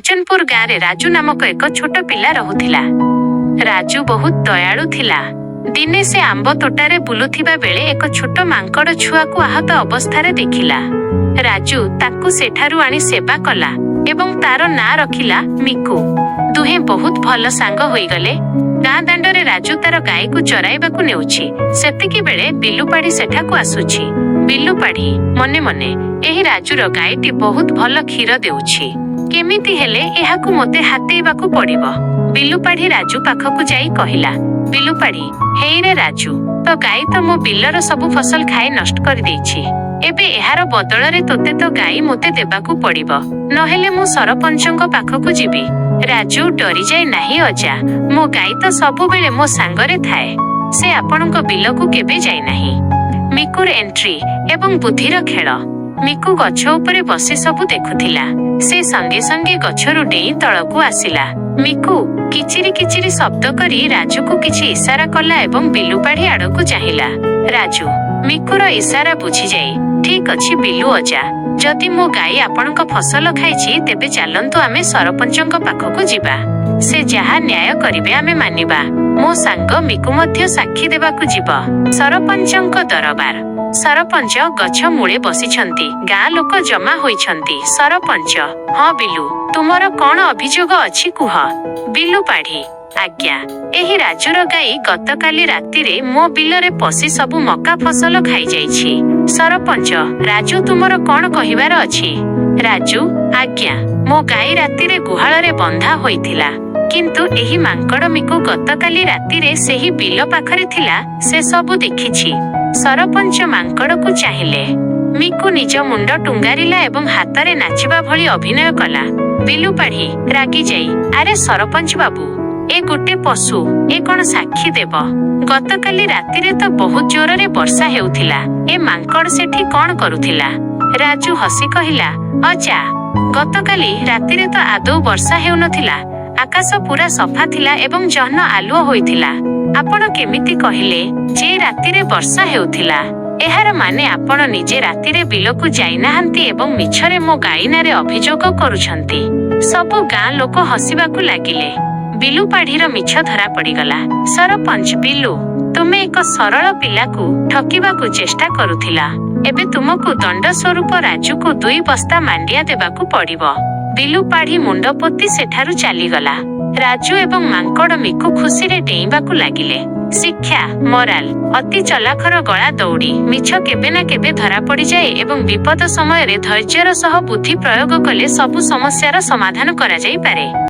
କାଞ୍ଚନପୁର ଗାଁରେ ରାଜୁ ନାମକ ଏକ ଛୋଟ ପିଲା ରହୁଥିଲା। ରାଜୁ ବହୁତ ଦୟାଳୁ ଥିଲା। ଦିନେ ସେ ଆମ୍ବ ତୋଟାରେ ବୁଲୁଥିବା ବେଳେ ଏକ ଛୋଟ ମାଙ୍କଡ଼ ଛୁଆକୁ ଆହତ ଅବସ୍ଥାରେ ଦେଖିଲା। ରାଜୁ ତାକୁ ସେଠାରୁ ଆଣି ସେବା କଲା ଏବଂ ତାର ନାଁ ରଖିଲା ମିକୁ। ଦୁହେଁ ବହୁତ ଭଲ ସାଙ୍ଗ ହୋଇଗଲେ। ଗାଁ ଦାଣ୍ଡରେ ରାଜୁ ତାର ଗାଈକୁ ଚରାଇବାକୁ ନେଉଛି, ସେତିକି ବେଳେ ବିଲୁପାଢୀ ସେଠାକୁ ଆସୁଛି। ବିଲୁପାଢୀ ମନେ ମନେ, "ଏହି ରାଜୁର ଗାଈଟି ବହୁତ ଭଲ କ୍ଷୀର ଦେଉଛି। କେମିତି ହେଲେ ଏହାକୁ ମୋତେ ହାତେଇବାକୁ ପଡିବ।" ବିଲୁପାଢୀ ରାଜୁ ପାଖକୁ ଯାଇ କହିଲା। ବିଲୁପାଢୀ, "ହେଇରେ ରାଜୁ, ତୋ ଗାଈ ତ ମୋ ବିଲର ସବୁ ଫସଲ ଖାଇ ନଷ୍ଟ କରିଦେଇଛି। ଏବେ ଏହାର ବଦଳରେ ତୋତେ ତୋ ଗାଈ ମୋତେ ଦେବାକୁ ପଡିବ, ନହେଲେ ମୁଁ ସରପଞ୍ଚଙ୍କ ପାଖକୁ ଯିବି।" ରାଜୁ ଡରିଯାଇ, "ନାହିଁ ଅଜା, ମୋ ଗାଈ ତ ସବୁବେଳେ ମୋ ସାଙ୍ଗରେ ଥାଏ। ସେ ଆପଣଙ୍କ ବିଲକୁ କେବେ ଯାଇନାହିଁ।" ମିକୁର ଏଣ୍ଟ୍ରି ଏବଂ ବୁଦ୍ଧିର ଖେଳ। ମିକୁ ଗଛ ଉପରେ ବସି ସବୁ ଦେଖୁଥିଲା। ସେ ସଙ୍ଗେ ସଙ୍ଗେ ଗଛରୁ ଡେଇଁ ତଳକୁ ଆସିଲା। ମିକୁ କିଚିରି କିଚିରି ଶବ୍ଦ କରି ରାଜୁକୁ କିଛି ଇସାରା କଲା ଏବଂ ବିଲୁପାଢୀ ଆଡକୁ ଚାହିଁଲା। ରାଜୁ ମିକୁର ଇସାରା ବୁଝିଯାଇ, "ଠିକ ଅଛି ବିଲୁ ଅଜା, ଯଦି ମୋ ଗାଈ ଆପଣଙ୍କ ଫସଲ ଖାଇଛି, ତେବେ ଚାଲନ୍ତୁ ଆମେ ସରପଞ୍ଚଙ୍କ ପାଖକୁ ଯିବା। ସେ ଯାହା ନ୍ୟାୟ କରିବେ ଆମେ ମାନିବା। ମୋ ସାଙ୍ଗ ମିକୁ ମଧ୍ୟ ସାକ୍ଷୀ ଦେବାକୁ ଯିବ।" ସରପଞ୍ଚଙ୍କ ଦରବାର। ସରପଞ୍ଚ ଗଛ ମୂଳେ ବସିଛନ୍ତି। ଗାଁ ଲୋକ ଜମା ହୋଇଛନ୍ତି। ସରପଞ୍ଚ, "ହଁ ବିଲୁ, ତୁମର କଣ ଅଭିଯୋଗ ଅଛି କୁହ।" ବିଲୁ ପାଢୀ, "ଆଜ୍ଞା, ଏହି ରାଜୁର ଗାଈ ଗତକାଲି ରାତିରେ ମୋ ବିଲରେ ପଶି ସବୁ ମକା ଫସଲ ଖାଇଯାଇଛି।" ସରପଞ୍ଚ, "ରାଜୁ, ତୁମର କଣ କହିବାର ଅଛି?" ରାଜୁ, "ଆଜ୍ଞା, ମୋ ଗାଈ ରାତିରେ ଗୁହାଳରେ ବନ୍ଧା ହୋଇଥିଲା। କିନ୍ତୁ ଏହି ମାଙ୍କଡ଼ ମିକୁ ଗତକାଲି ରାତିରେ ସେହି ବିଲ ପାଖରେ ଥିଲା। ସେ ସବୁ ଦେଖିଛି।" ସରପଞ୍ଚ ମାଙ୍କଡ଼କୁ ଚାହିଁଲେ। ମିକୁ ନିଜ ମୁଣ୍ଡ ଟୁଙ୍ଗାରିଲା ଏବଂ ହାତରେ ନାଚିବା ଭଳି ଅଭିନୟ କଲା। ବିଲୁପାଢୀ ରାଗିଯାଇ, "ଆରେ ସରପଞ୍ଚ ବାବୁ, ଏ ଗୋଟେ ପଶୁ, ଏ କଣ ସାକ୍ଷୀ ଦେବ? ଗତକାଲି ରାତିରେ ତ ବହୁତ ଜୋରରେ ବର୍ଷା ହେଉଥିଲା। ଏ ମାଙ୍କଡ଼ ସେଠି କଣ କରୁଥିଲା?" ରାଜୁ ହସି କହିଲା, "ଅଜା, ଗତକାଲି ରାତିରେ ତ ଆଦୌ ବର୍ଷା ହେଉନଥିଲା। ଆକାଶ ପୁରା ସଫା ଥିଲା ଏବଂ ଜହ୍ନ ଆଲୁଅ ହୋଇଥିଲା। ଆପଣ କେମିତି କହିଲେ ଯେ ରାତିରେ ବର୍ଷା ହେଉଥିଲା? ଏହାର ମାନେ ଆପଣ ନିଜେ ରାତିରେ ବିଲକୁ ଯାଇନାହାନ୍ତି ଏବଂ ମିଛରେ ମୋ ଗାଈ ନାଁରେ ଅଭିଯୋଗ କରୁଛନ୍ତି।" ସବୁ ଗାଁ ଲୋକ ହସିବାକୁ ଲାଗିଲେ। ବିଲୁପାଢୀର ମିଛ ଧରା ପଡ଼ିଗଲା। ସରପଞ୍ଚ, "ବିଲୁ, ତୁମେ ଏକ ସରଳ ପିଲାକୁ ଠକିବାକୁ ଚେଷ୍ଟା କରୁଥିଲ। ଏବେ ତୁମକୁ ଦଣ୍ଡ ସ୍ୱରୂପ ରାଜୁକୁ 2 ବସ୍ତା ମାଣ୍ଡିଆ ଦେବାକୁ ପଡ଼ିବ।" ବିଲୁପାଢୀ ମୁଣ୍ଡ ପୋତି ସେଠାରୁ ଚାଲିଗଲା। ରାଜୁ ଏବଂ ମାଙ୍କଡ଼ ମିକୁ ଖୁସିରେ ଡେଇଁବାକୁ ଲାଗିଲେ। ଶିକ୍ଷା, ମରାଲ: ଅତି ଚଲାଖର ଗଳା ଦଉଡ଼ି। ମିଛ କେବେ ନା କେବେ ଧରା ପଡ଼ିଯାଏ ଏବଂ ବିପଦ ସମୟରେ ଧୈର୍ଯ୍ୟର ସହ ବୁଦ୍ଧି ପ୍ରୟୋଗ କଲେ ସବୁ ସମସ୍ୟାର ସମାଧାନ କରାଯାଇପାରେ।